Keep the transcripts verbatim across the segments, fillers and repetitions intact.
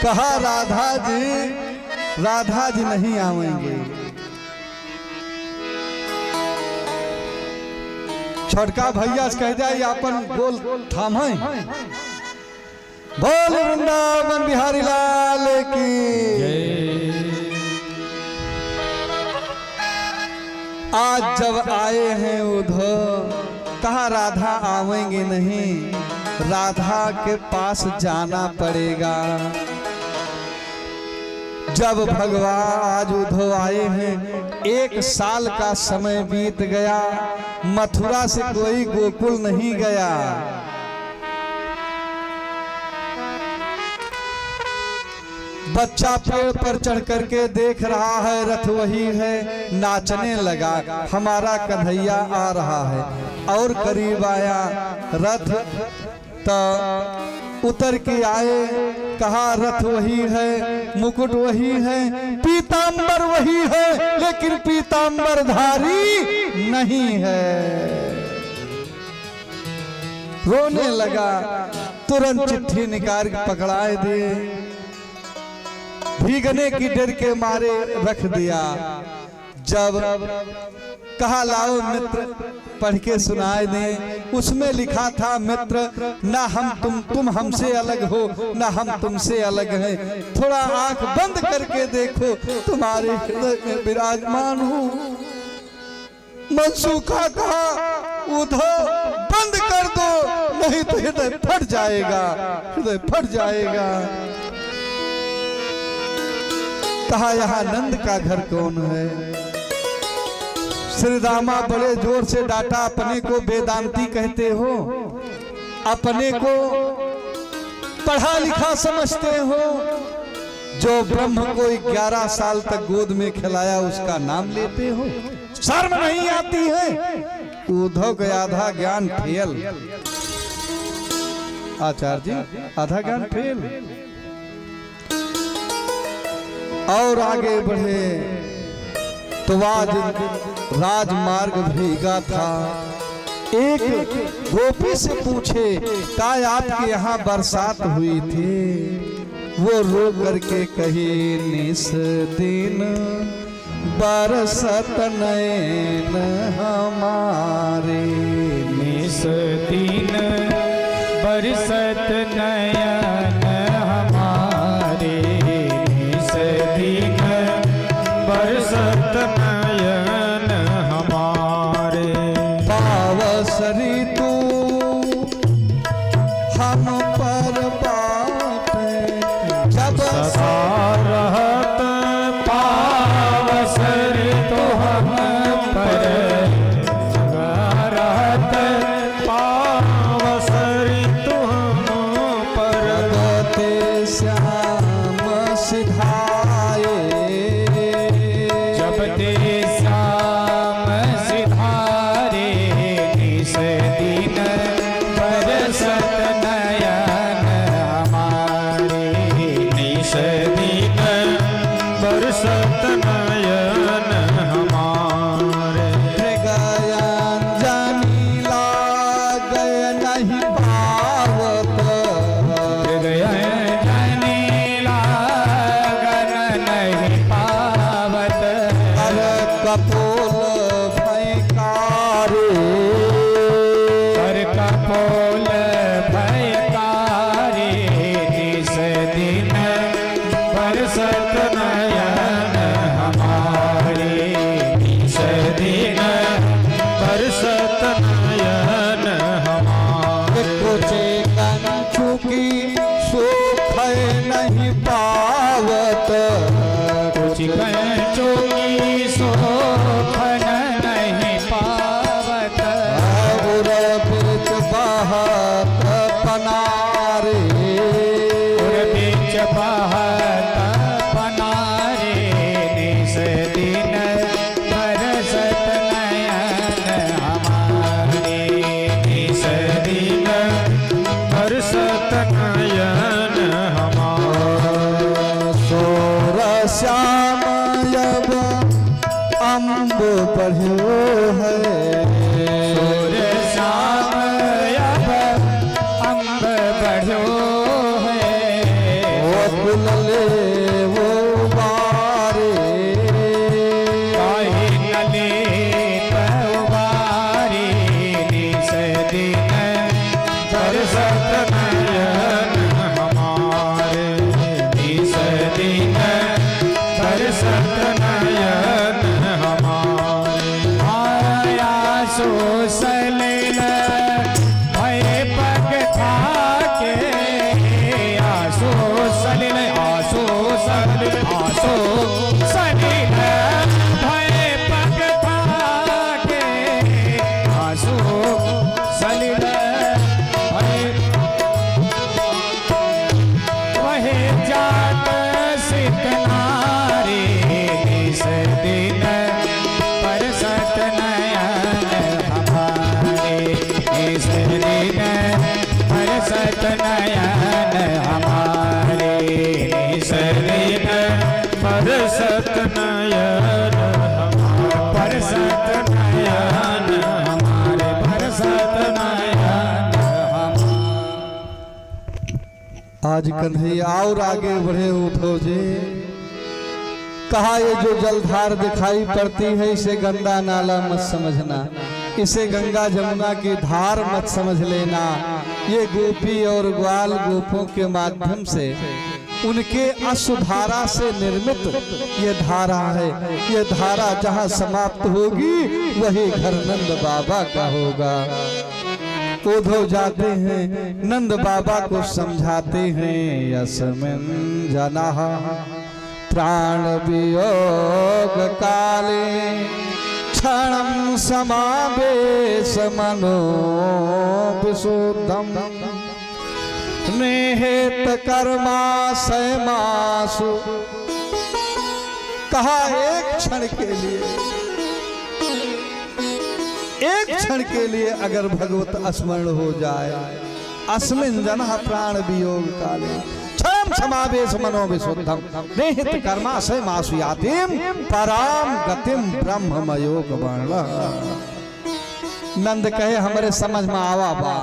कहा राधा जी, राधा जी नहीं आवेंगे। छोटका भैया से कह जाए, अपन गोल थामे। बोल वृंदावन बिहारी लाल की। आज जब आए हैं उद्धव, कहा राधा आवेंगे नहीं, राधा के पास जाना पड़ेगा। जब भगवान आज उद्धव आए हैं, एक साल का समय बीत गया, मथुरा से कोई गोकुल नहीं गया। बच्चा पेड़ पर चढ़ करके देख रहा है, रथ वही है, नाचने लगा, हमारा कन्हैया आ रहा है। और करीब आया रथ, तो उतर के आए, कहा, रथ वही है, मुकुट वही है, पीतांबर वही है, लेकिन पीतांबरधारी नहीं है। रोने लगा, तुरंत चिट्ठी निकाल के पकड़ाए दिए, भीगने की डर के मारे रख दिया। जब कहा, लाओ मित्र, पढ़ के सुनाए दें, उसमें लिखा था, मित्र, ना हम तुम, तुम हमसे अलग हो, ना हम तुमसे अलग हैं। थोड़ा आंख बंद करके देखो, तुम्हारे हृदय में विराजमान हूँ। मनसूखा कहा, उद्धव, बंद कर दो, नहीं तो हृदय फट जाएगा, हृदय फट जाएगा। कहा, यहाँ नंद का घर कौन है? श्री रामा बड़े जोर से डांटा, अपने को वेदांती कहते हो, अपने को पढ़ा लिखा समझते हो, जो ब्रह्म को ग्यारह साल तक गोद में खिलाया, उसका नाम लेते हो, शर्म नहीं आती है? उद्धव का आधा ज्ञान फेल। आचार्य जी, आधा ज्ञान फेल। और आगे बढ़े तो आज राजमार्ग भीगा था। एक गोपी से पूछे, "काय आपके यहाँ बरसात हुई थी?" वो रो करके कही, "निस दिन बरसत नैन हमारे।" निस दिन बरसत नयन हमारे, निस दिन बरसत नयन हमारे। पावस ऋतु हम पर बाटे, जब सदा रहत पावस ऋतु हम पर, सदा रहत पावस ऋतु हम पर। जब ते श्याम सिधारे, जब ते श्याम सिधारे, निस दिन बरसत नयन हमारे, निस दिन बरसत नयन हमारे। मृगयंजनी लागय नहीं पावत, मृगयंजनी लागय नहीं पावत। कर कपोल भयंकारी, कर कपोल भयंकारी, निस दिन बरसत नयन हमारे, निस दिन बरसत नयन हमारे। कुछ कंचुकी सोखय नहीं पावत, कुछ कंचुकी सोखन नहीं पावत। उर बीच बहत पनारी, उर बीच बहत पनारी, निस दिन बरसत नयन हमारे, निस दिन बरसत नयन हमारे। सोर श्याम अब अम्ब बढ़्यो है, सोर श्याम अब अम्ब बढ़्यो है। ओ कुलले उबारे। काहे न लेत उबारे निस दिन बरसत नयन हमार। निस दिन बरसत नयन हमार। आया सो सलिल भय पग थाके, आसो सलिल, आसो सलिल, आसो सलिल भय पग थाके, आसो सलिल भय वह जात सित नारी निस दिन परसत नयन हमारे। निस दिन परसत नयन हमारे। निस दिन परसत नयन हमारे। परसत नयन हमारे। परसत नयन हमारे। आज कन्हैया और आगे बढ़े उद्धव जी। कहा, ये जो जलधार दिखाई पड़ती है, इसे गंदा नाला मत समझना, इसे गंगा जमुना की धार मत समझ लेना। ये गोपी और ग्वाल गोपों के माध्यम से उनके अश्वधारा से निर्मित ये धारा है। ये धारा जहाँ समाप्त होगी, वही घर नंद बाबा का होगा। उद्धव जाते हैं, नंद बाबा को समझाते हैं, "अस्मिन जनः प्राण वियोग काले क्षणं समावेश मनो विशुद्धम निहित कर्माशयमाशु।" कहा, एक क्षण के लिए, एक क्षण के लिए अगर भगवत स्मरण हो जाए, "अस्मिन जनः प्राण वियोग काले क्षणं समावेश मनो विशुद्धम निहित कर्माशयमाशु यातिम पराम गतिम ब्रह्ममयो गवाणः।" नंद कहे, "हमरे समझ में आवा बा,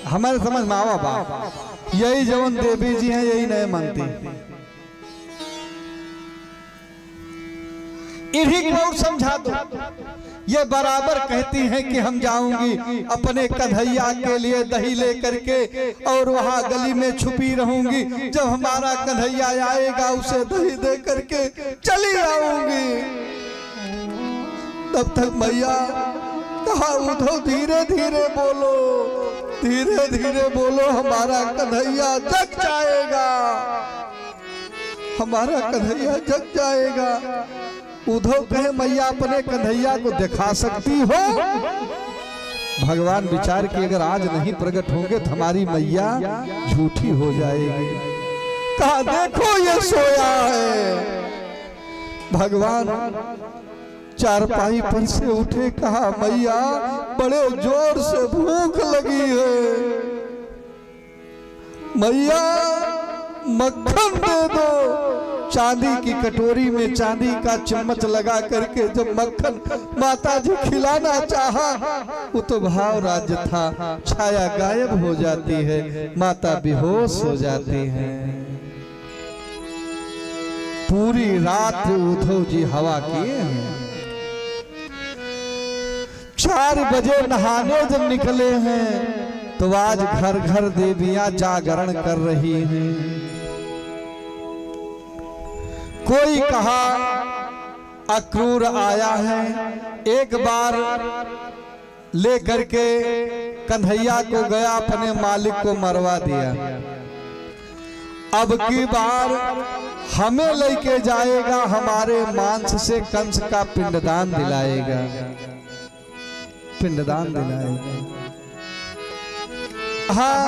हमरे समझ में आवा बा, यही जवन देवी जी हैं, यही नहीं मानती।" इन्हीं को समझा दो। ये बराबर कहती हैं कि हम जाऊंगी अपने कन्हैया के लिए दही लेकर के और वहां गली में छुपी रहूंगी। जब हमारा कन्हैया आएगा, उसे दही दे करके चली आऊंगी। तब तक मैया कहा, "उद्धव, धीरे धीरे बोलो, धीरे धीरे बोलो, हमारा कन्हैया जग जाएगा।" हमारा कन्हैया जग जाएगा। उद्धव कहे, "मैया, अपने कन्हैया को दिखा सकती हो?" भगवान विचार किए, "अगर आज नहीं प्रकट होंगे तो हमारी मैया झूठी हो जाएगी।" कहा, "देखो, ये सोया है।" भगवान चारपाई पर से उठे, कहा, "मैया, बड़े जोर से भूख लगी है।" "मैया, मक्खन दे दो।" चांदी की कटोरी में चांदी का चम्मच लगा करके जब मक्खन माता जी खिलाना चाहा, वो तो भाव राज्य था, छाया गायब हो जाती है, माता बेहोश हो जाती है। पूरी रात उद्धव जी हवा किए हैं। चार बजे नहाने जब निकले हैं, तो आज घर घर देवियां जागरण कर रही हैं। कोई कहा, अक्रूर आया है, एक बार लेकर के कन्हैया को गया, अपने मालिक को मरवा दिया। अब की बार हमें लेके जाएगा, हमारे मांस से कंस का पिंडदान दिलाएगा, पिंडदान दिलाएगा। हाँ,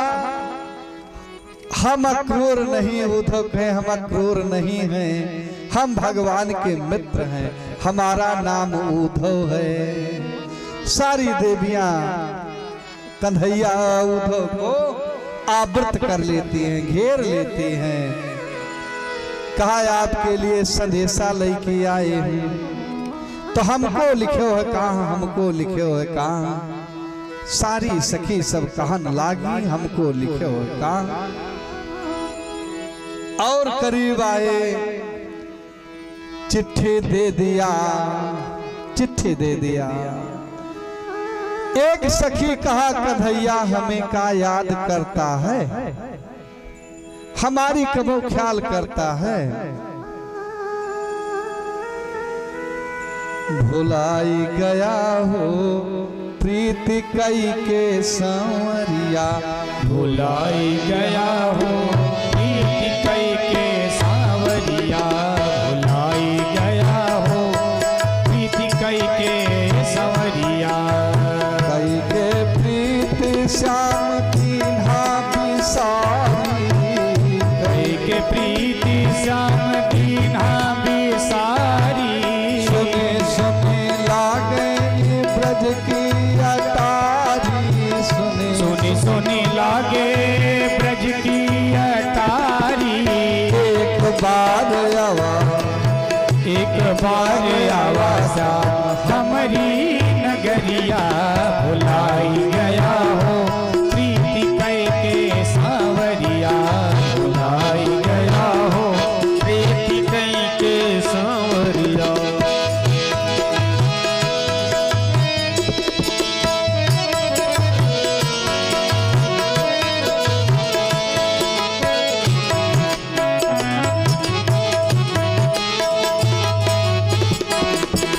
हम अक्रूर नहीं, उद्धव कहे, "हम अक्रूर नहीं हैं, हम भगवान के मित्र हैं, हमारा नाम उद्धव है।" सारी देवियां कन्हैया उद्धव को आवृत कर लेती हैं, घेर लेती हैं। कहा, "आपके लिए संदेशा लेके आए हैं, तो हमको लिख्यो है कहाँ, हमको लिख्यो है कहाँ?" सारी सखी सब कहन लागी, "हमको लिख्यो है कहाँ?" और करीब आए, चिट्ठी दे दिया, चिट्ठी दे दिया। एक सखी कहा, "कन्हैया हमें का याद करता है, हमारी कबो ख्याल करता है।" भुलाई गया हो प्रीत कई के सांवरिया। भुलाई गया हो प्रीत कई के सांवरिया। भुलाई गया हो प्रीत कई के सांवरिया। कई के प्रीत श्याम दीन्हा बिसारी। कई के प्रीत श्याम दीन्हा बिसारी। सुनी सुनी लागे ब्रज की अटारी। सुनी सुनी सुनी लागे ब्रज की अटारी। एक बार आवा, एक बार आवा श्याम हमरी नगरिया। भुलाई गया हो प्रीत कई के सांवरिया। भुलाई गया हो प्रीत कई के सांवरिया।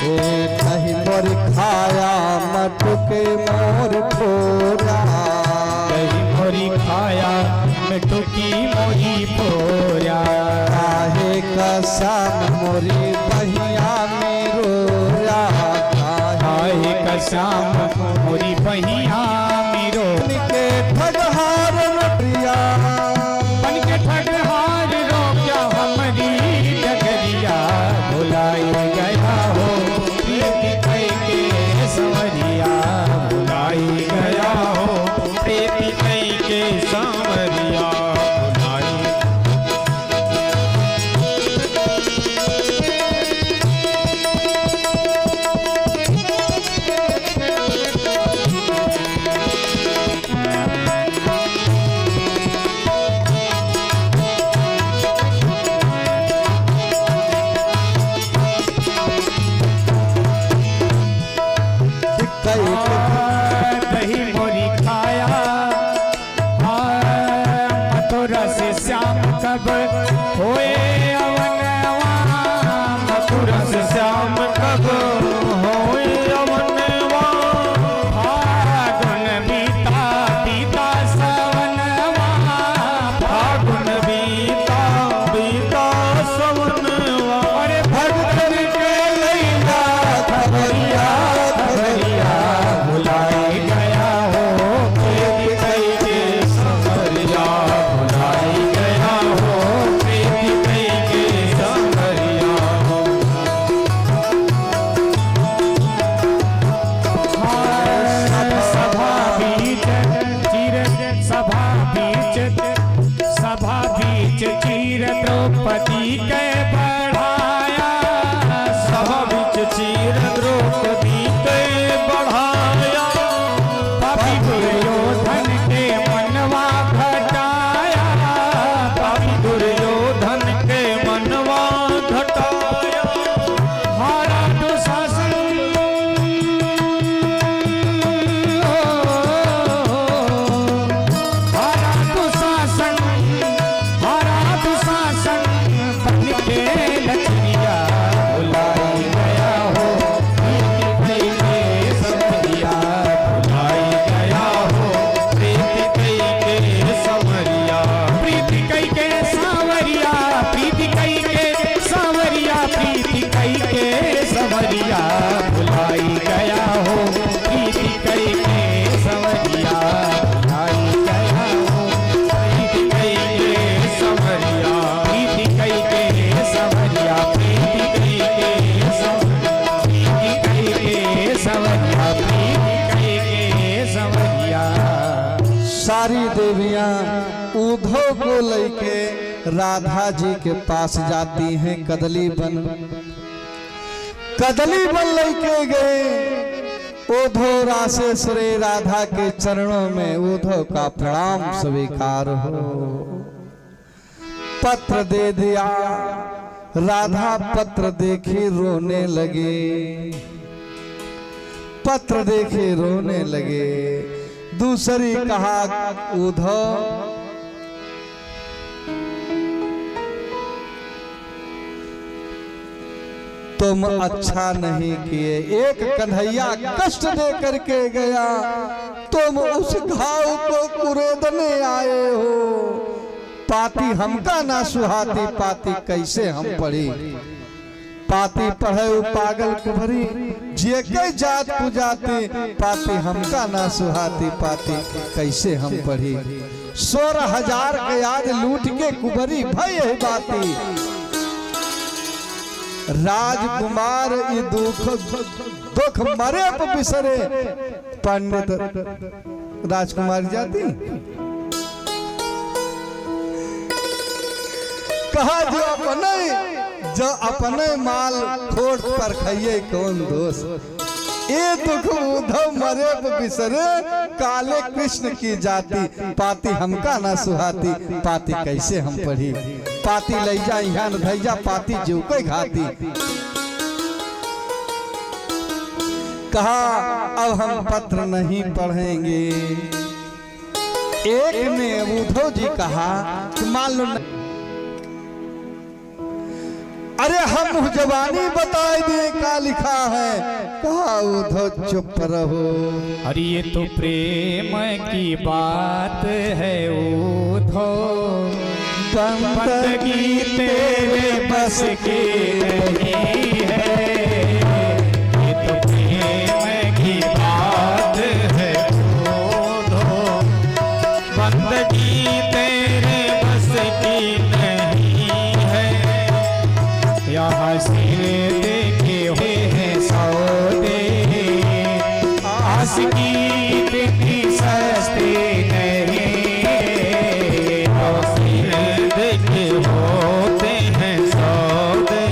ए, दही मोरी खाया मटुके मोर फोरा। दही मोरी खाया मटुकी मोरी फोरा। काहे का श्याम मोरी बहिया में रोया। काहे का श्याम मोरी बहिया में रो। बन के ठगहार रोटिया। बन के ठगहार रोटिया हमरी डगरिया। भुलाई गया हो प्रीत कई के संवरिया। भुलाई गया हो प्रीत कई के संवरिया। भुलाई दही मोरी खाया, हाँ, मथुरा से श्याम कब होए अवनवा। मथुरा से श्याम कब होए अवनवा। फागुन बीता, बीता सवनवा। फागुन बीता, बीता सवनवा। अरे भगतन के लैला खबरिया, खबरिया। भुलाई गया हो प्रीत कई के संवरिया। भुलाई गया हो प्रीत कई के संवरिया। सभा बीच चीर, सभा बीच, सभा बीच चीर द्रौपदी के बढ़ाया। सभा बीच चीर द्रौपदी के बढ़ाया। पापी दुर्योधन के मनवा घटाया। पापी दुर्योधन के मनवा घटाया। हारा दुशासन, हारा दुशासन, हारा दुशासन बन के लचनिया। भुलाई गया हो प्रीत कई के संवरिया। भुलाई गया हो प्रीत कई के संवरिया। प्रीत कई के सांवरिया, प्रीत कई के सांवरिया, प्रीत कई के संवरिया। भुलाई गया हो प्रीत कई के संवरिया। भुलाई गया हो प्रीत कई के संवरिया। प्रीत कई के संवरिया, प्रीत कई के संवरिया, प्रीत कई के संवरिया, प्रीत कई के संवरिया। सारी देवियां उधो को लेके राधा जी के पास जाती हैं। कदली बन, कदली बन लेके गए। उधो रासेश्वरी राधा के चरणों में उधो का प्रणाम स्वीकार हो। पत्र दे दिया। राधा पत्र देखी रोने लगी, पत्र देखी रोने लगे। दूसरी कहा, उद्धव, तुम अच्छा नहीं किए, एक कन्हैया कष्ट दे करके गया, तुम उस घाव को कुरेदने आए हो। पाती हमका ना सुहाती, पाती कैसे हम पढ़ी। पाती पढ़े उ पागल कुबरी, जे के जात पुजाती, पाती हमका ना सुहाती, पाती कैसे हम पढ़ी। सोरह हजार के आज लूट के कुबरी भई यही बाती। राजकुमार ई दुख, दुख मरे प बिसरे। पंडित राजकुमार जाती कहा, जो अपने, जो अपने माल खोट पर खाइए कौन दोष। ए दुख उद्धव मरे प बिसरे, काले कृष्ण की जाति, पाती हमका ना सुहाती, पाती कैसे हम पढ़ी। पाती लई जा इहाँ न धई जा, पाती जीव के घाती। कहा, अब हम पत्र नहीं पढ़ेंगे। एक ने उद्धव जी कहा कि मान लो न-, अरे हम मुँह जबानी बताए दे का लिखा है, कहा उद्धव चुप रहो। अरे ये तो प्रेम की बात है उद्धव, बंदगी तेरे बस की नहीं है। ये तो प्रेम की बात है उद्धव, बंदगी तेरे बस की नहीं है। यहाँ सिर देखे हुए हैं सौदे, आशिकी इतनी सस्ती नहीं। सिर देखे होते हैं सौदे,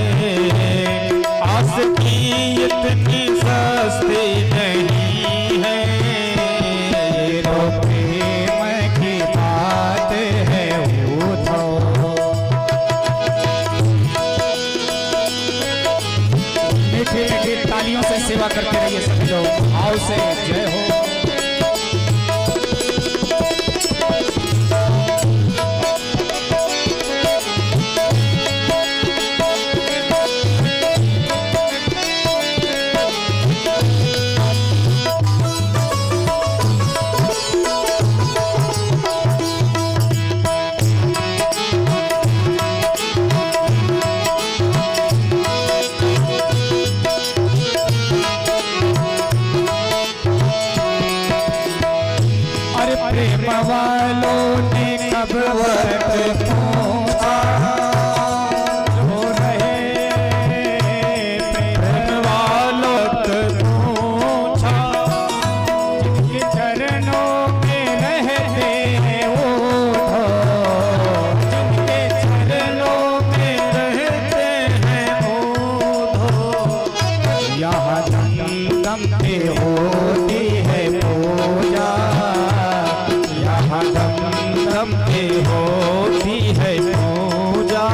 आशिकी इतनी सस्ती नहीं है। तो प्रेम की बात है उद्धव। मीठी मीठी तालियों से सेवा करते रहिए सभी लोग। भाव से जय हो। अरे प्रेम वालों ने कब वक्त पूछा, जो रहे प्रेम वालों ने पूछा, जिनके चरणों में रहते हैं उद्धव, जिनके चरणों में रहते हैं उद्धव। यहाँ दम दम पे होती है पूजा, यहाँ दम दम पे होती है पूजा।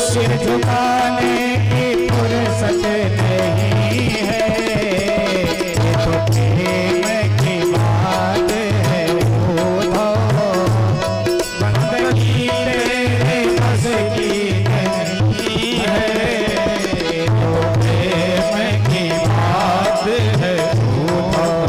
सिर झुकाने की फुर्सत नहीं है, ये तो प्रेम की बात है उद्धव। बंदगी तेरे बस की नहीं है, तो प्रेम की बात है उद्धव।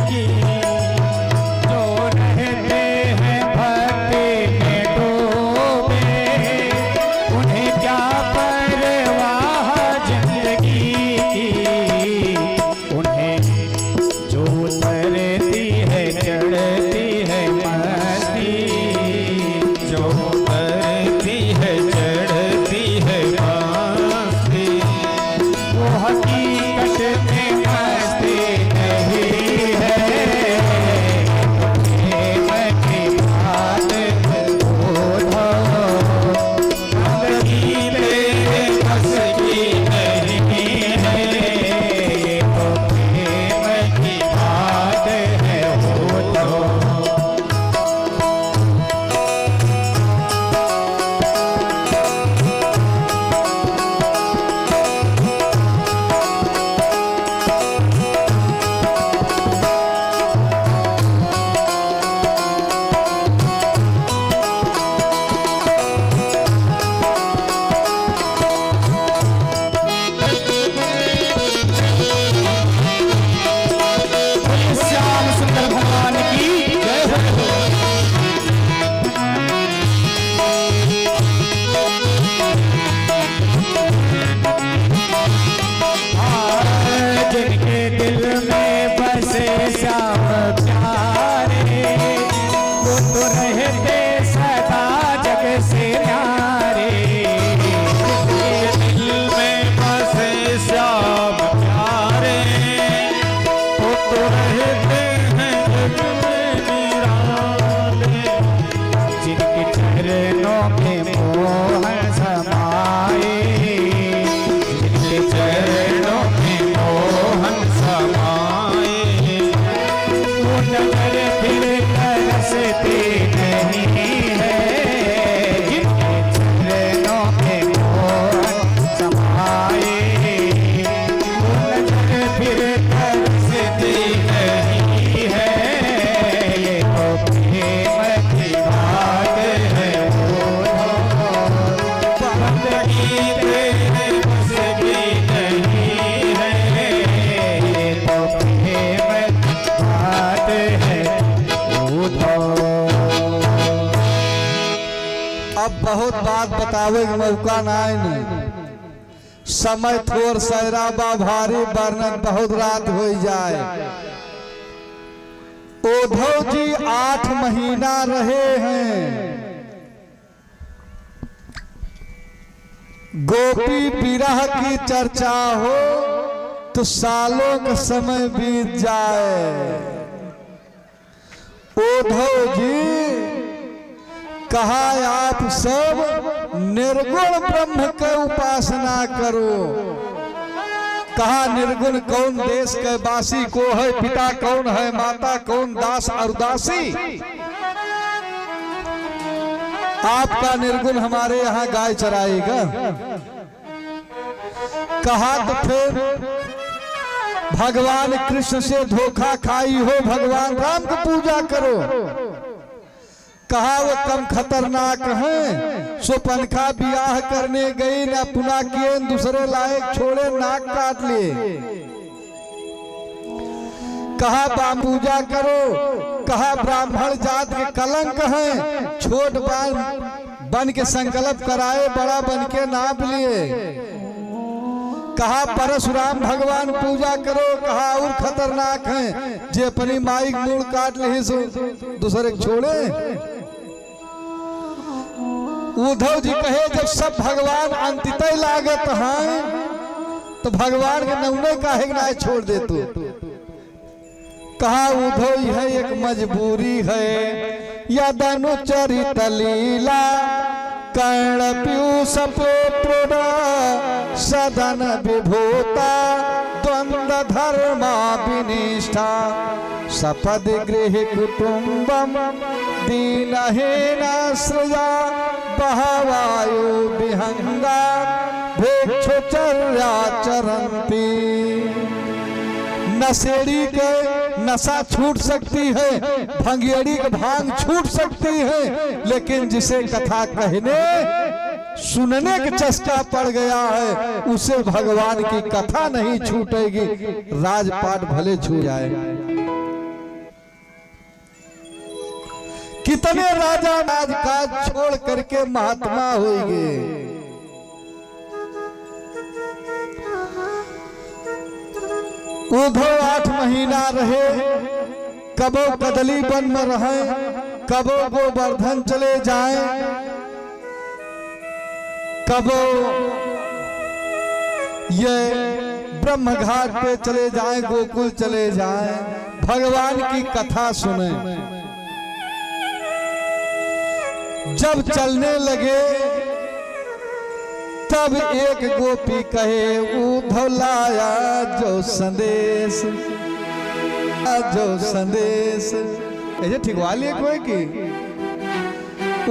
की। जो रहते हैं भक्ति में डूबे, उन्हें क्या परवाह जिंदगी की। उन्हें जो उतरती है, चढ़ती है मस्ती, जो उतरती है, चढ़ती है मस्ती, वो हकीकत में मस्ती नहीं है। प्रेम की बात है, वो तो बंदगी तेरे बस की नहीं है, ये तो प्रेम की बात है, वो तो। बोलिए श्याम सुंदर भगवान की जय हो। जिनके दिल में बसे श्याम प्यारे, वो तो रहते सदा जग से न्यारे। जिनके दिल में बसे श्याम प्यारे, वो तो रहते हैं जग में निराले। जिनके चरणों में मोहन समाए, जिनके चरणों में मोहन समाए, वो नजर फिर तरसती नहीं है। जिनके चरणों में मोहन समाए, वो नजर फिर तरसती नहीं है। ये तो प्रेम की बात है, वो तो बंदगी तेरे बस की नहीं है। ये तो प्रेम की बात है, वो तो। अब बहुत बात बतावे के मौका ना आए न। समय थोर सैरा बा भारी, बरनत बहुत रात होइ जाए। उद्धव जी आठ महीना रहे हैं। गोपी विरह की चर्चा हो तो सालों का समय बीत जाए। उद्धव जी कहा, आप सब निर्गुण ब्रह्म के उपासना करो। कहा, निर्गुण कौन देश के वासी, को है पिता, कौन है माता, कौन दास और दासी? आपका निर्गुण हमारे यहाँ गाय चराएगा। कहा तो फिर भगवान कृष्ण से धोखा खाई हो, भगवान राम की पूजा करो। कहा वो कम खतरनाक हैं, सुपनखा बियाह करने गई, न अपना किए, न दूसरे लायक छोड़े, नाक काट लिए। कहा बा पूजा करो, कहा ब्राह्मण जात के कलंक हैं, छोट बन, बन के संकल्प कराए, बड़ा बन के नाप लिए। कहा परशुराम भगवान पूजा करो, कहा और खतरनाक हैं, जे अपनी माई के मूड़ काट लिही सो दूसरे के छोड़े। उद्धव जी कहे, जब सब भगवान अंतितय लागत हैं, तो भगवान के नौने काहे के नाय छोड़ देतू? कहा उद्धव, यह एक मजबूरी है, यदनुचरित लीला, कर्ण पीयूष प्रोढ़ सदन विभूता, द्वंद्व धर्मा विनिष्ठा, सपदि गृही कुटुम्बम दीनहीनाश्रया, बहवायु विहंगा भिक्षुचर्या चरंती। नशेड़ी के नशा छूट सकती है, भंगियड़ी के भांग छूट सकती है, लेकिन जिसे कथा कहने सुनने का चस्का पड़ गया है, उसे भगवान की कथा नहीं छूटेगी, राजपाट भले छूट जाए। कितने राजा राजकाज छोड़ करके महात्मा होइगे। उधो आठ महीना रहे, कबो कदली वन में रहे, कबो गोवर्धन चले जाए, कबो ये ब्रह्मघाट पे चले जाए, गोकुल चले जाए, भगवान की कथा सुने। जब चलने लगे, तब एक गोपी कहे, "उधव लाया जो संदेश, आ जो संदेश।" ऐसे ठीक वाली एक होए कि,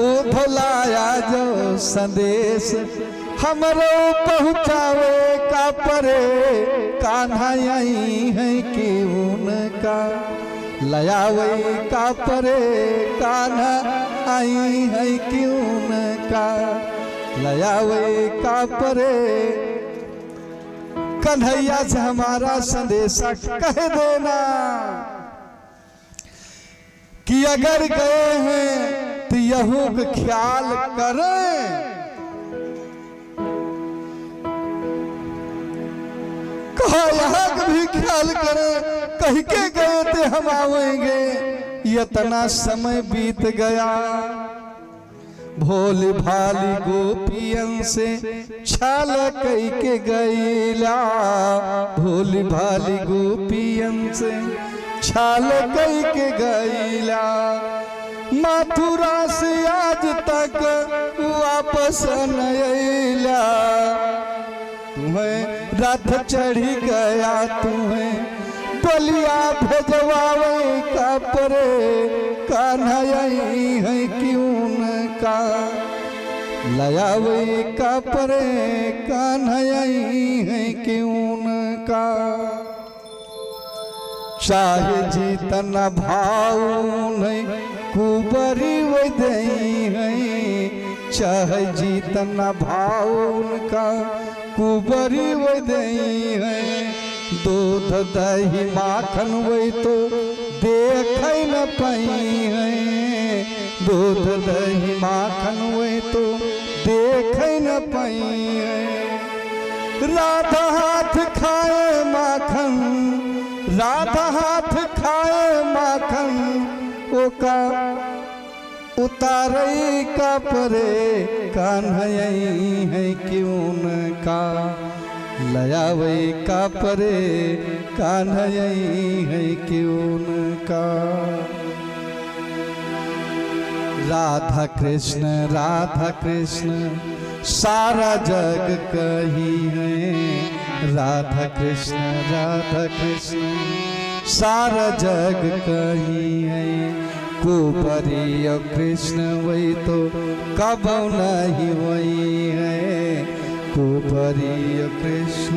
"उधव लाया जो संदेश, हमरो पहुँचावे का परे, कान्हा आई है कि उनका, लयावे का परे, कान्हा आई है कि उनका, लयावे का परे।" कन्हैया से हमारा संदेशा कह देना कि अगर गए हैं तो यहूँ का ख्याल करें। कहा यहाँ का भी ख्याल करें, कह के गए थे हम आवेंगे, इतना समय बीत गया। भोली भाली गोपियन से छल कइके गइला, भोली भाली गोपियन से छल कइके गइला। मथुरा से आज तक वापस न अइला। तुम्हें रथ चढ़ी गया, तुम्हें डोलिया भेजवावे का परे, कान्हा आई है कि उनका, लयावे का परे, कान्हा आई है कि उनका। चाहे जितना भाव नहीं कुबरी वै देई है, चाहे जितना भाव उनका कुबरी वै देई है। दूध दही माखन वै तो देखै न पई है, दूध दही माखन वै तो देखै न पई है। राधा हाथ खाए माखन, राधा हाथ खाए माखन, ओका उतारई का परे, कान्हा आई है कि उनका, लयावे का परे, कान्हा आई है कि उनका। राधा कृष्ण, राधा कृष्ण, सारा जग कही है। राधा कृष्ण, राधा कृष्ण, सारा जग कही है। कुबरी और कृष्ण वै तो कबौ नहीं वै है, कुबरी और कृष्ण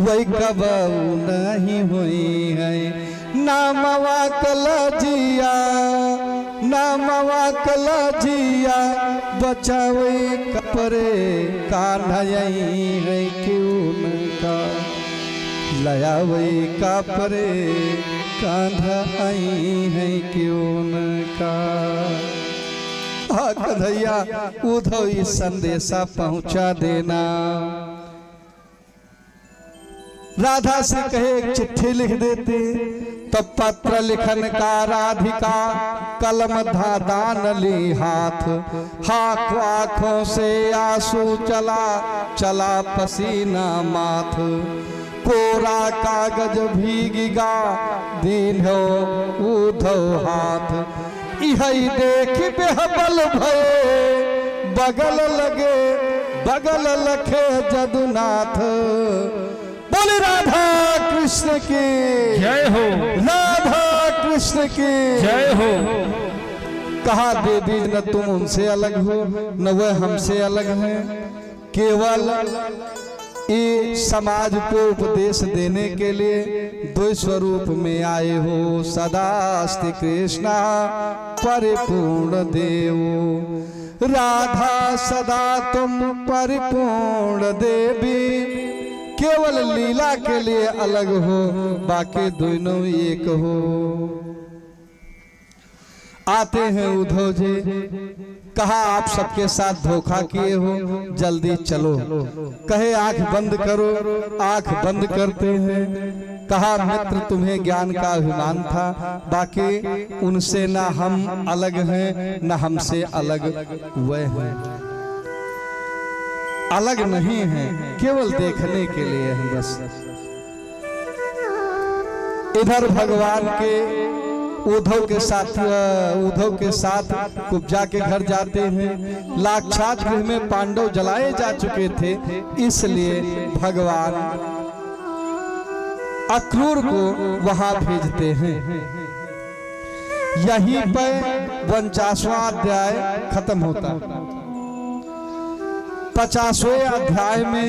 वै कबौ नहीं वै है। नामवा क लजिया, नामवा क लजिया, बचावे का परे, कान्हा आई है कि उनका, लयावे का परे, कान्हा आई है कि उनका। हाँ कन्हैया, उधव ई संदेशा पहुँचा देना। राधा से कहे एक चिट्ठी लिख देती, तो पत्र लिखन का राधिका, कलम धा दान ली हाथ। हाथ आँखों से आंसू चला, चला पसीना माथ। कोरा कागज भीगिगा, दीन्हो उधव हाथ। इहै देखि बेहबल भए, बगल लगे, बगल लखे जदुनाथ। बोले राधा कृष्ण की जय हो। राधा कृष्ण की जय हो। कहा देवी, न तुम उनसे अलग हो, न वह हमसे अलग हैं। केवल ये समाज को उपदेश देने के लिए द्वै स्वरूप में आए हो। सदास्ति कृष्णा परिपूर्ण देवो, राधा सदा तुम परिपूर्ण देवी। केवल लीला के लिए अलग हो, बाकी दोनों एक हो। आते हैं उद्धव जी, कहा, "आप सबके साथ धोखा किए हो, जल्दी चलो।" कहे, "आंख बंद करो।" आंख बंद करते हैं। कहा, "मित्र, तुम्हें ज्ञान का अभिमान था, बाकी उनसे ना हम अलग हैं, ना हमसे अलग वह हैं।" अलग नहीं हैं, केवल देखने के लिए हैं बस। इधर भगवान के उद्धव के साथ, अ, उद्धव के साथ कुब्जा के घर जाते हैं। लाक्षात गृह में पांडव जलाए जा चुके थे, इसलिए भगवान अक्रूर को वहां भेजते हैं। यहीं पर उनचासवां अध्याय खत्म होता है। पचासवें अध्याय में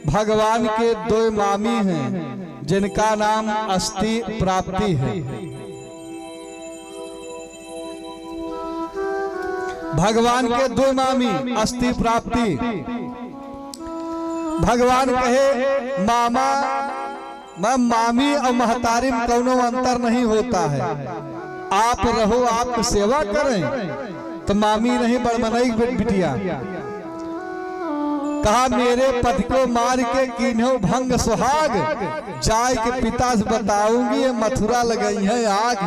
भगवान के दो मामी हैं, जिनका नाम अस्थि प्राप्ति है। भगवान के दो मामी अस्थि प्राप्ति। भगवान कहे, "मामा, मैं मामी और महतारी में कौनो अंतर नहीं होता है। आप रहो, आपकी सेवा करें, तो मामी नहीं बड़मनई बिट-, बिटिया।" कहा, "मेरे पति को मार के कीन्हो भंग सुहाग, जाय के पिता से बताऊंगी, ये मथुरा लगई है आग।"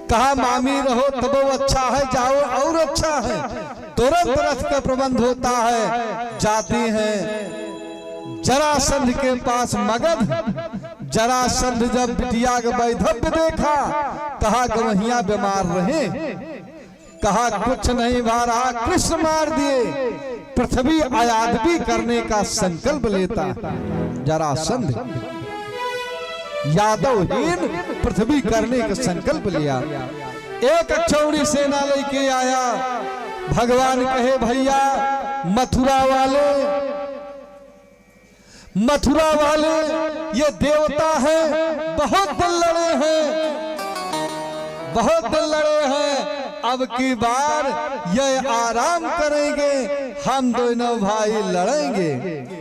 कहा, "मामी रहो तबो अच्छा है, जाओ और अच्छा है।" तुरंत रथ का प्रबंध होता है, जाती हैं जरासंध के पास मगध। जरासंध जब बिटिया के वैधव्य देखा, कहा, "गवहिया बीमार रहे।" कहा, "कुछ नहीं भा रहा, कृष्ण मार दिए।" पृथ्वी अयादवी करने का संकल्प लेता है जरासंध। यादवहीन पृथ्वी करने का संकल्प लिया। एक अक्षौणी सेना लेके आया। भगवान कहे, "भैया, मथुरा वाले, मथुरा वाले, ये देवता हैं, बहुत दिन लड़े हैं, बहुत दिन लड़े हैं, अब की बार ये आराम करेंगे, हम दोनों भाई लड़ेंगे।"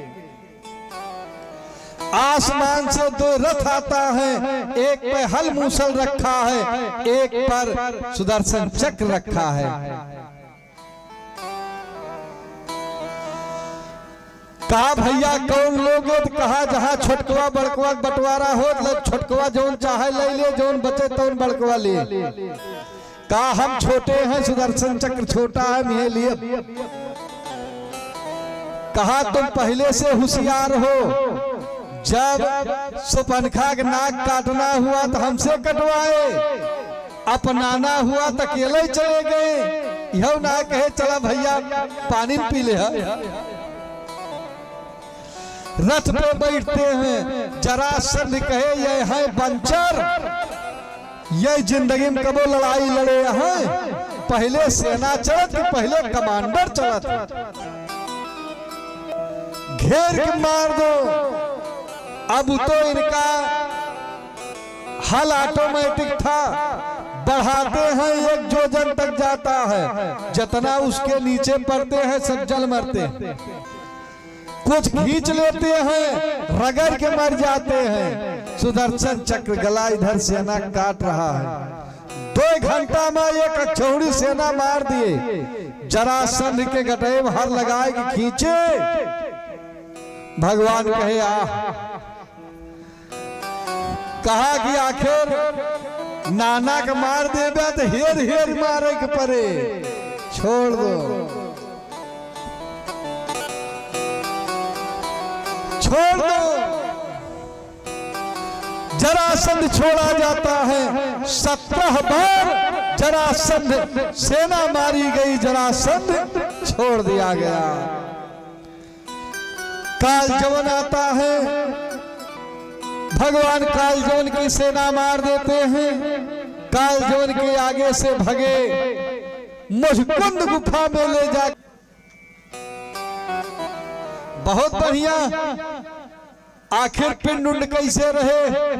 आसमान से दो रथ आता है, एक पे हल मूसल रखा है, एक पर सुदर्शन चक्र रखा है। कहा, "भैया कौन लोगे?" तो कहा, "जहाँ छोटकवा बड़कवा के बंटवारा हो, तो छोटकवा जौन चाहे ले ले, जौन बचे तौन बड़कवा ले।" कहा, "हम छोटे हैं, सुदर्शन चक्र छोटा है, हम ये लिए।" कहा, "तुम पहले से होशियार हो, जब सुपनखा के नाक काटना हुआ तो हमसे कटवाए, अपनाना हुआ तो अकेले ही चले गए, यहू ना कहे, 'चला भैया, पानी पी ले है।'" रथ पे बैठते हैं, जरासंध कहे, "ये है बंचर, ये जिंदगी में कबो लड़ाई लड़े हैं, पहले सेना चलत कि पहले कमांडर चलत, घेर के मार दो।" अब तो इनका हल ऑटोमेटिक था, बढ़ाते हैं, एक जोजन तक जाता है, जितना उसके नीचे पड़ते हैं, सब जल मरते हैं। कुछ खींच लेते हैं, रगड़ के मर जाते हैं। सुदर्शन चक्र गला इधर सेना काट रहा है। दो घंटा में एक अक्षौणी सेना मार दिए। जरासंध के गटई में हर लगाए के खींचे। भगवान कहे, "आ।" कहा कि आखिर नाना के मार देबे तो हेर हेर मारे के पड़े, छोड़ दो, छोड़ दो। जरासंध छोड़ा जाता है, सत्रह बार जरासंध सेना मारी गई, जरासंध छोड़ दिया गया। काल जवन आता है, भगवान काल जवन की सेना मार देते हैं। काल जवन के आगे से भगे, मुचकुंद गुफा में ले जा। बहुत बढ़िया। आखिर पिंड उंड कैसे रहे?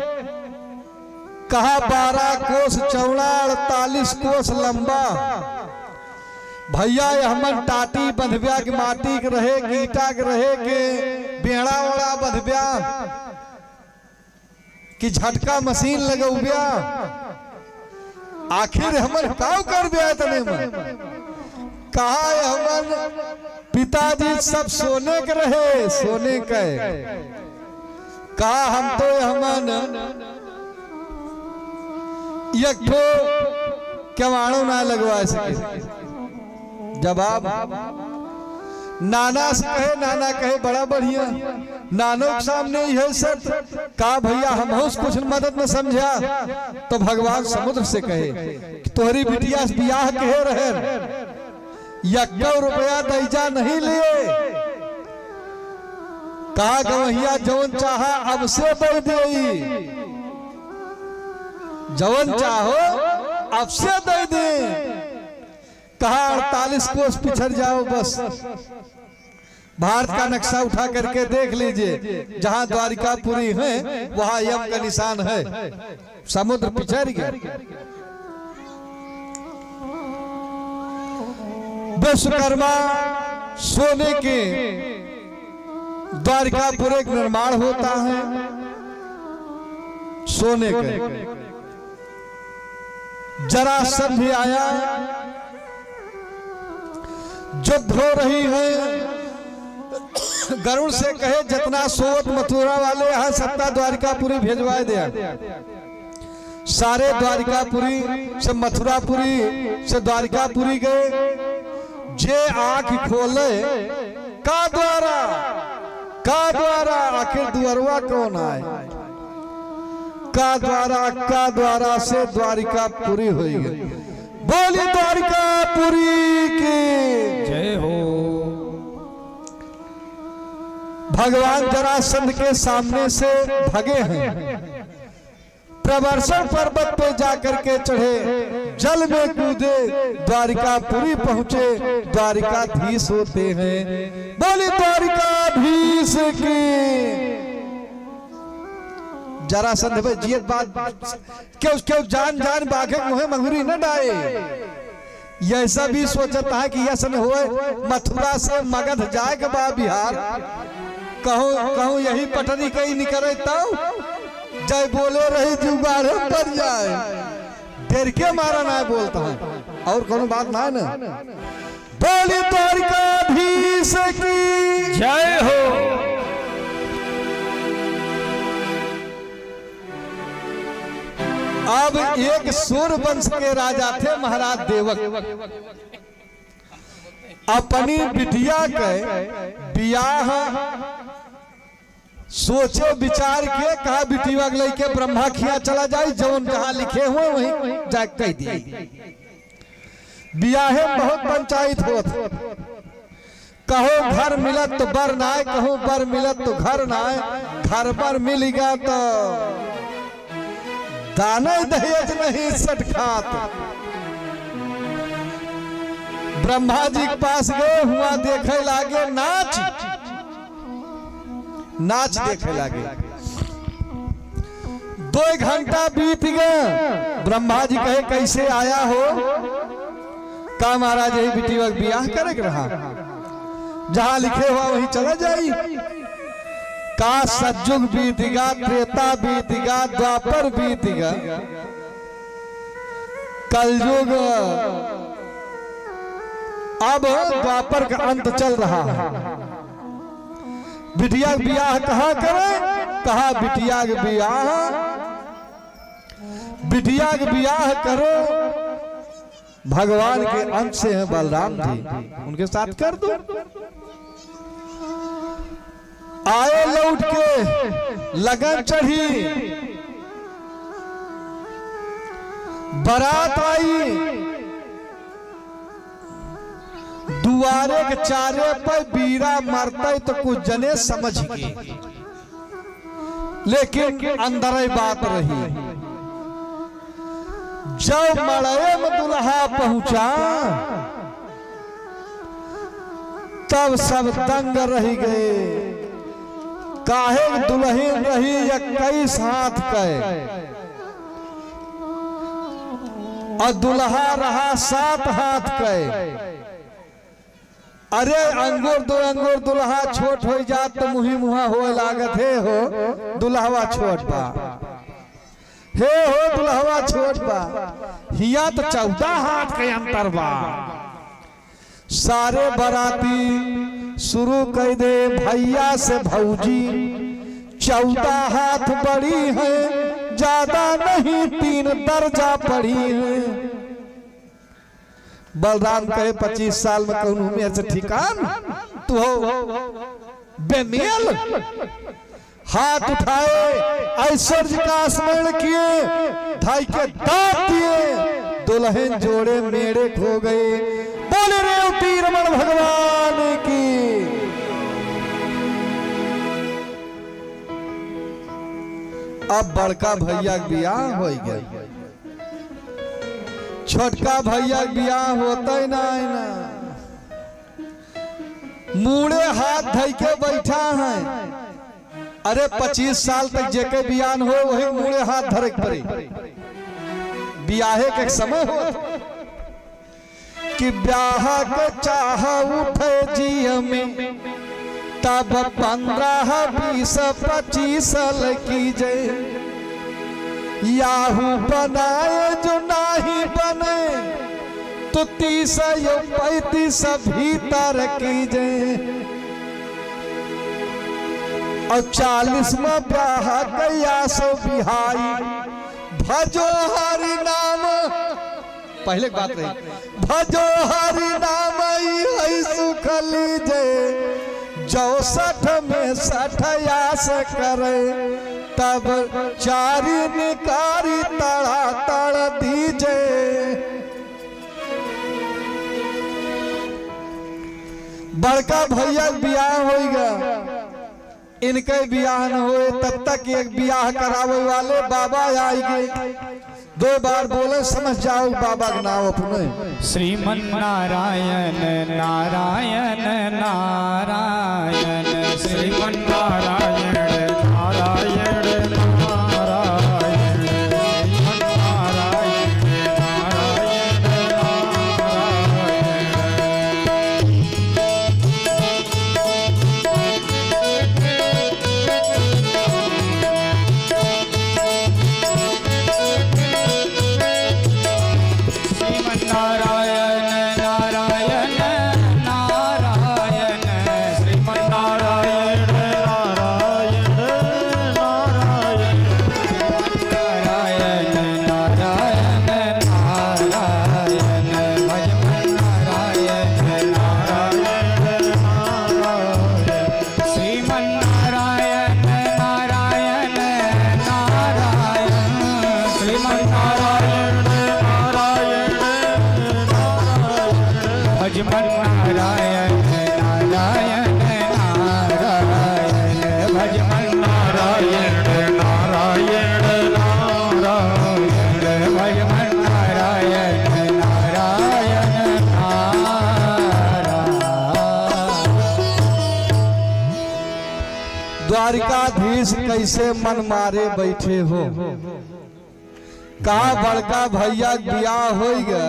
कहा, बारह कोस चौड़ा, अड़तालीस कोस लंबा। भैया, ये हमन टाटी बंधब्या के, माटी के रहे, के ईटा के रहे, के बेड़ा ओड़ा बंधब्या। कि झटका मशीन लगउब्या, आखिर हमन काव करब्या इतने में? कहा है हमन पिताजी सब सोने के रहे, सोने के। कहा हम तो हमन एक ठो केवाड़ो ना लगवा सके। जवाब, नाना से कहे, नाना कहे, "बड़ा बढ़िया।" नानो के सामने इहे शर्त, "का भइया, हमहू से कुछ मदद न समझा?" तो भगवान समुद्र से कहे कि तोहरी बिटिया से बियाह कहे रहे, यक्को रुपया दइजा नहीं लिए। कहा गवहिया, "जौन चाहा अब से दइ देई, जौन चाहो अब से दइ दे।" कहा, "अड़तालीस कोस पिछड़ जाओ बस। भारत का नक्शा उठा करके देख लीजिए, जहाँ द्वारिकापुरी है, वहाँ यम का निशान है।" समुद्र पिछड़ गया। विश्वकर्मा सोने के द्वारिकापुरी का निर्माण होता है, सोने के। जरासंध आया, युद्ध हो रही है। गरुड़ से कहे, "जितना सोवत मथुरा वाले यहाँ, सबका द्वारिकापुरी भेजवाए दे।" सारे द्वारिकापुरी से, मथुरापुरी से द्वारिकापुरी गए। जे आँख खोले, का द्वारा, का द्वारा, आखिर दुअरवा कौन आए? का द्वारा, का द्वारा से द्वारिकापुरी होई गए। बोली द्वारिकापुरी की जय हो। भगवान जरासंध के सामने से भगे हैं। प्रवर्षण पर्वत पे जाकर के चढ़े, जल में कूदे, द्वारिकापुरी पहुंचे, द्वारिकाधीश होते हैं। बोली द्वारिकाधीश की। जरासंध भाई जियत बात, क्यों, क्यों जान जान बाघक मुहे मंगुरी न डाए। यह सब ही सोचत है कि यस न होए, मथुरा से मगध जाए के बा बिहार, कहूँ, कहूँ यही पटरी कहीं निकरे तब जय बोले रही जुगाड़े पर जाए। डर के मारा ना बोलता है, और कोनो बात ना है ना। बोली द्वारिकाधीश की जय हो। अब एक सूर्यवंश के राजा थे महाराज देवक। अपनी बिटिया के बियाह सोचे विचार के कहा बिटिया के लइके ब्रह्मा खिया चला जाई, जौन जहाँ लिखे हुए वहीं जाके कह दिए। बियाहे में बहुत पंचायत होत। कहूँ घर मिलत तो बर नाय, कहूँ बर मिलत तो घर नाय, घर बर मिलिगा तो दाने दहेज नहीं सटखात। ब्रह्मा जी के पास गए, हुआ देखे लागे नाच, नाच देखे लागे। दो घंटा बीत गए। ब्रह्मा जी कहे, "कैसे आया हो?" का महाराज, यही बिटिया के बियाह करे के रहा, जहाँ लिखे हुआ वहीं चला जाई। का सतयुग बीतिगा, त्रेता बीतिगा, द्वापर बीतिगा, कलयुग अब द्वापर का अंत चल रहा है। बिटिया के बियाह कहाँ करे? कहा बिटिया के बियाह, बिटिया के बियाह करो, भगवान के अंश हैं बलराम जी, उनके साथ कर दो। आए लौट के, लगन चढ़ी, बारात आई, दुआरे के चारे पे बीड़ा मरते तो कुछ जने समझ गए, लेकिन अंदर ही बात रही। जब मड़ई में दुल्हा पहुंचा, तब सब दंग रह गए। काहे दुल्हन रही इक्कीस हाथ के और दुल्हा रहा सात हाथ के। अरे अंगुर दो अंगुर दुल्हा छोट हो जात तो मुही मुहा होए लागत है हो, दुल्हवा छोट बा। हे हो दुल्हवा छोट बा, हिया त चौदह हाथ के अंतर बा। सारे बराती शुरू कइ दे भैया से भौजी, चौदह हाथ बड़ी है, ज्यादा नहीं, तीन दर्जा पड़ी है। बलराम कहे, "पच्चीस साल में कौनो मेर से ठिकान, तू हो बेमेल।" हाथ उठाए, ऐश्वर्य का स्मरण किए, धाई के दाब दिए, दुल्हन जोड़े मेड़े खो गए। बोले रेवती रमण भगवान की। अब बड़का भैया के बियाह होइ गए। छोटका भैया के बियाह होतै नाहीं ना। मूड़े हाथ धइ के बैठा है। अरे, पच्चीस साल तक जेके बियाह न होए, वही मूड़े हाथ धरे के पड़े। बियाहे के एक समय होत कि ब्याह के चाह उठे जिय में, तब पन्द्रह, बीस, पच्चीस लगी जाए। याहू बनाए जो नाहीं बने, तो तीस यो पैंतीस भीतर कीजे। और चालीस में ब्याह कया सो बिहाई, भजो हरि नाम। पहले के बात रही, भजो हरि नाम ई है सुख लीजे। चौसठ में सठ यास करे, तब चारी निकारी तड़ा तड़ दीजे। बड़का भैया के बियाह होइगा, इनके बियाह न होए, तब तक एक बियाह करावे वाले बाबा आइगे। दो बार बोले, समझ जाओ बाबा के नाम अपने। श्रीमन नारायण, नारायण, नारायण, श्रीमन नारायण, नारायण, नारायण, श्रीमन नारायण, नारायण, नारायण। श्रीमन नारायण, नारायण, नारायण, श्रीमन नारायण, नारायण, नारायण। नारायण, नारायण, नारायण, भजमन नारायण, नारायण, नारायण। श्रीमन नारायण, नारायण, नारायण, श्रीमन नारायण, नारायण, नारायण। भजमन नारायण, नारायण, नारायण, भजमन नारायण, नारायण, नारायण, भजमन नारायण, नारायण, नारायण। द्वारिकाधीश कैसे मन मारे बैठे हो? का बड़का भैया के बियाह होइगा,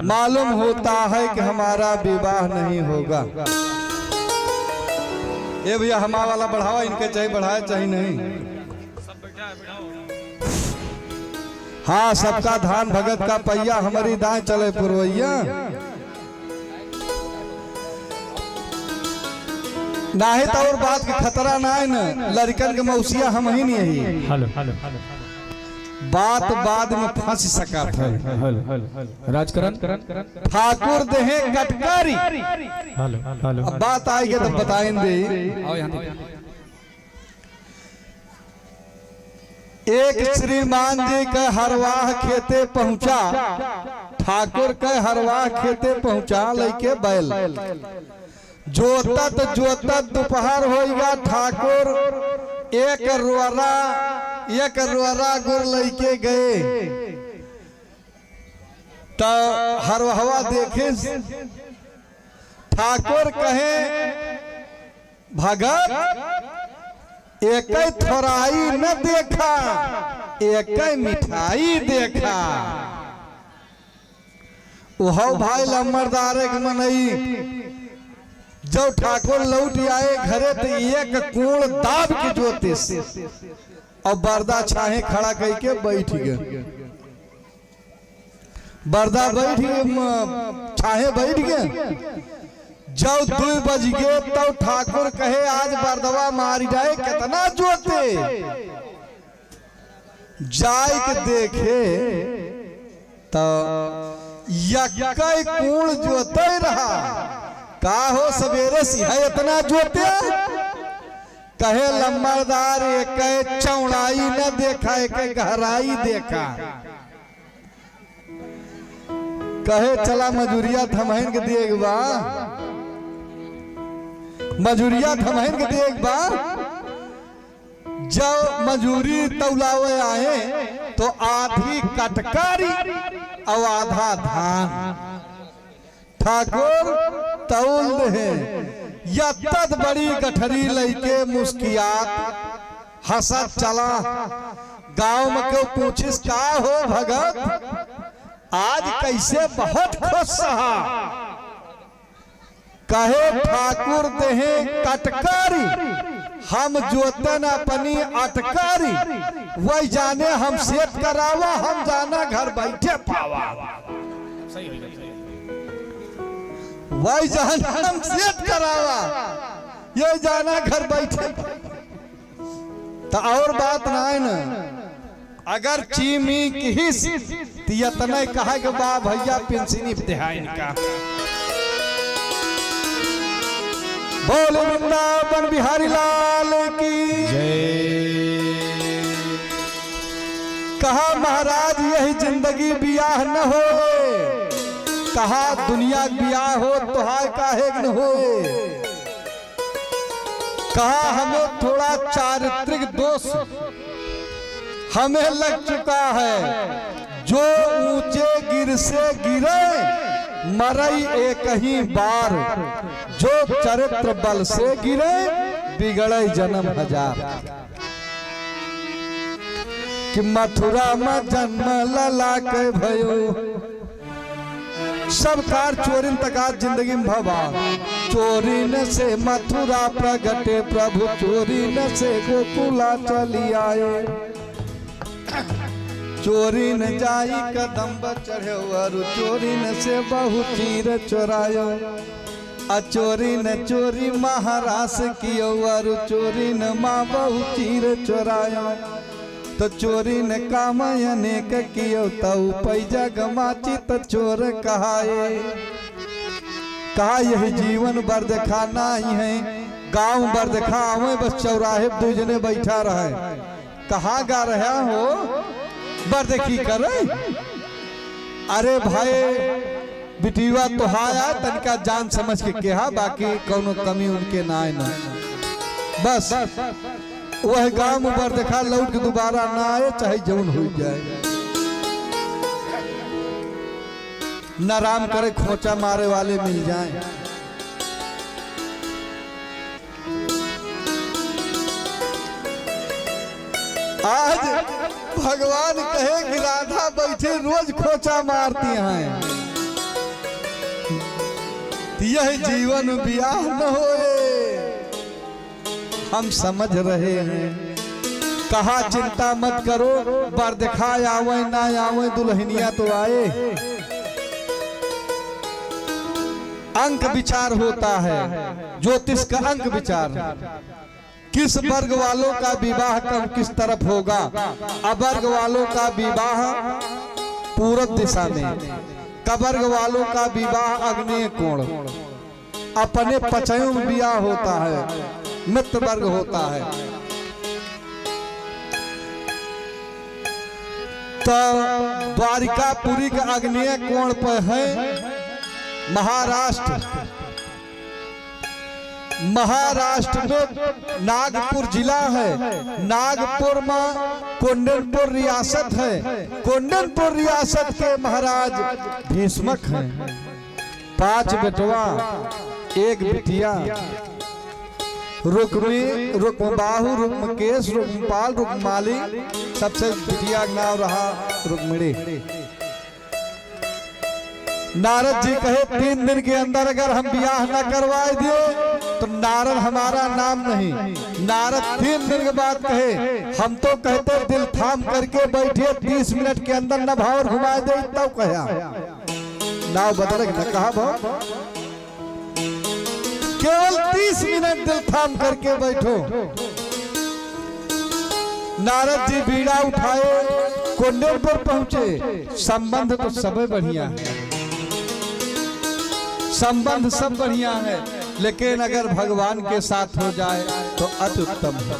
मालूम होता है कि हमारा विवाह नहीं होगा। ए भैया, हमा वाला बढ़ावा, इनके चाहे बढ़ाए चाहे नहीं। हाँ, सबका धान भगत का पहिया, हमरी दाएं चले पुरवैया। नाहीं त और बात के खतरा नाहीं न, लड़कन के मौसिया हमहिन यही। Hello, hello, hello. बात बाद में फंस सकत है। Hello, hello, hello. Rajkaran. Thakur देहे कटकारी। Hello, hello. अब बात आइगे तो बताइन दे। आओ यहाँ देखो। एक श्रीमान जी के हरवाह खेते पहुंचा, ठाकुर के हरवाह खेते पहुंचा लइके बैल। जोतत जोतत दोपहर होइगा, ठाकुर एक रोरा, एक रोरा गुर लइके गए। त हरवाहवा देखे, ठाकुर कहे, "भगत, एकै थोराई न देखा, एकै मिठाई देखा।" उहौ भाई लम्बरदार एक मनई, जब ठाकुर लौट आए घरे, त एक कोण दाब के जोतिस। और बरदा छाहे खड़ा कइके बैठ गए। बरदा बैठ गए, म-, छाहे बैठ गए। जब दुई बज गए, तब ठाकुर कहे, "आज बरदवा मारी जाए, कितना जोते।" जाए के देखे, तो यक्कै कूण जोते रहा। "का हो, सवेरे से है इतना जोते?" कहे, "लम्बरदार, एकै चौड़ाई न देखा, एकै गहराई देखा।" कहे, "चला मजूरिया थमहिन के दिए के बा, मजूरिया थमहिन के दिए के बा।" जब मजूरी तौलावे आए, तो आधी कटकारी और आधा धान। ठाकुर तौल देहे, यत्तत बड़ी गठरी लइके मुस्कियात हंसत चला। गांव में केहू पूछिस, "का हो भगत, आज कइसे बहुत खुश रहा?" कहे, "ठाकुर देहे कटकारी, हम जोतन अपनी अटकारी, वही जाने हम सेठ करावा, हम जाना घर बैठे पावा।" सही हो गया। "वही जाने हम सेठ करावा, ये जाना घर बैठे।" तो और बात ना है ना। अगर चीमी किहिस, त यतने कहा के बा भइया, पेंसिनी देहा इनका। बोल वृंदावन बिहारी लाल की जय। कहा महाराज, यही जिंदगी बियाह न होए, कहा दुनिया के बियाह हो, तोहार काहे के न होए। कहा हमें थोड़ा चारित्रिक दोष हमें लग चुका है। जो ऊंचे गिर से गिरे, मरई एक ही बार, जो चरित्र बल से गिरे, बिगड़े जन्म हजार। कि मथुरा में जन्म लला के भयो, सब कार चोरिन तकात जिंदगी में भवा। चोरिन से मथुरा प्रगटे प्रभु, चोरिन से गोकुला चली आए। चोरिन जाई कदम्ब चढ़े वरु, चोरिन से बहु चीर चोरायो। आ चोरिन चोरी महारास कियो, वरु चोरिन माँ बहु चीर चोरायो। तो चोरिन काम अनेक कियो, तऊ पैजा गमाची त चोर कहाए। कहा यही जीवन बरदखा नाही है, गाँव बरदखा आवे, बस चौराहे पे दुइ जने बैठा रहे। कहाँ गा रहा हो बरदखी करे? अरे भाई, बिटिया तो हाया, तनिका जान समझ के कहा, बाकी कौनो कमी उनके ना आए ना। बस वह गाँव में बरदखा लौट के दोबारा ना आए, चाहे जौन हो जाए। न राम करे खोंचा मारे वाले मिल जाएं। आज भगवान कहे कि राधा बैठे रोज खोंचा मारती हैं, यह जीवन ब्याह न होए। हम समझ रहे हैं। कहा, "चिंता मत करो, बरदखा आवे ना आवे, दुल्हनिया तो आए।" अंक विचार होता है, ज्योतिष का अंक विचार। किस वर्ग वालों का विवाह कब किस तरफ होगा? अवर्ग वालों का विवाह पूरब दिशा में, कवर्ग वालों का विवाह आग्नेय कोण। अपने पचयों में बियाह होता है, मित्र वर्ग होता है। तो द्वारिकापुरी का आग्नेय कोण पर है महाराष्ट्र। महाराष्ट्र में नागपुर जिला है, नागपुर में कोंडनपुर रियासत है। कोंडनपुर रियासत के महाराज भीष्मक हैं। पांच बेटवा, एक बिटिया, रुक्मी, रुक्मबाहु, रुक्मकेश, रुक्मपाल, रुक्ममाली, सबसे बिटिया का नाम रहा रुक्मिणी। नारद जी कहे, "तीन दिन के अंदर अगर हम बियाह न करवाए दिए, तो नारद हमारा नाम नहीं। नारद तीन दिन के बाद कहे, हम तो कहते दिल थाम करके बैठिए, तीस मिनट के अंदर न भावर घुमाए दे, तब कहा। नाव बदल के न कहा भाव। केवल तीस मिनट दिल थाम करके बैठो। नारद जी बीड़ा उठाए, कुंडेन पर पहुंचे। संबंध तो सबे बढ़िया है, संबंध सब बढ़िया है, लेकिन अगर भगवान के साथ हो जाए तो अति उत्तम है।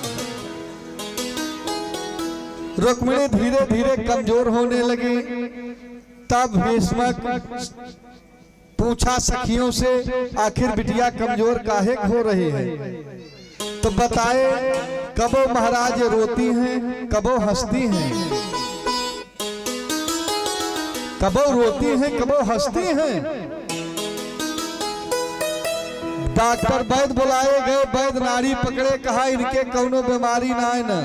रुक्मिणी धीरे धीरे कमजोर होने लगी। तब भीष्मक पूछा सखियों से, आखिर बिटिया कमजोर काहे हो रही है? तो बताए, कबो महाराज रोती हैं, कबो हंसती हैं, कबो रोती हैं, कबो हंसती हैं। डॉक्टर वैद्य बुलाए गए, वैद्य नाड़ी पकड़े, कहा, इनके कौनो बीमारी ना है ना।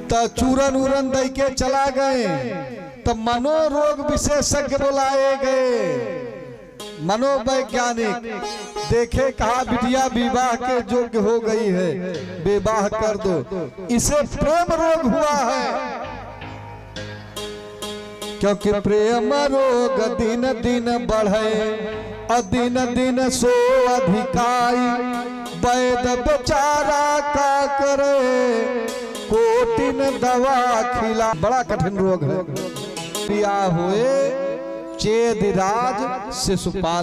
त चूरन उरन दई के चला गए, त मनोरोग विशेषज्ञ बुलाए गए, मनोवैज्ञानिक देखे, कहा, बिटिया विवाह के योग्य हो गई है, विवाह कर दो, इसे प्रेम रोग हुआ है। क्योंकि प्रेम रोग दिन दिन बढ़े, अ दिन दिन सो अधिकाई। वैद बेचारा का करे, कोटिन दवा खिला। बड़ा कठिन रोग है। प्रिया होए चेदिराज शिशुपाल।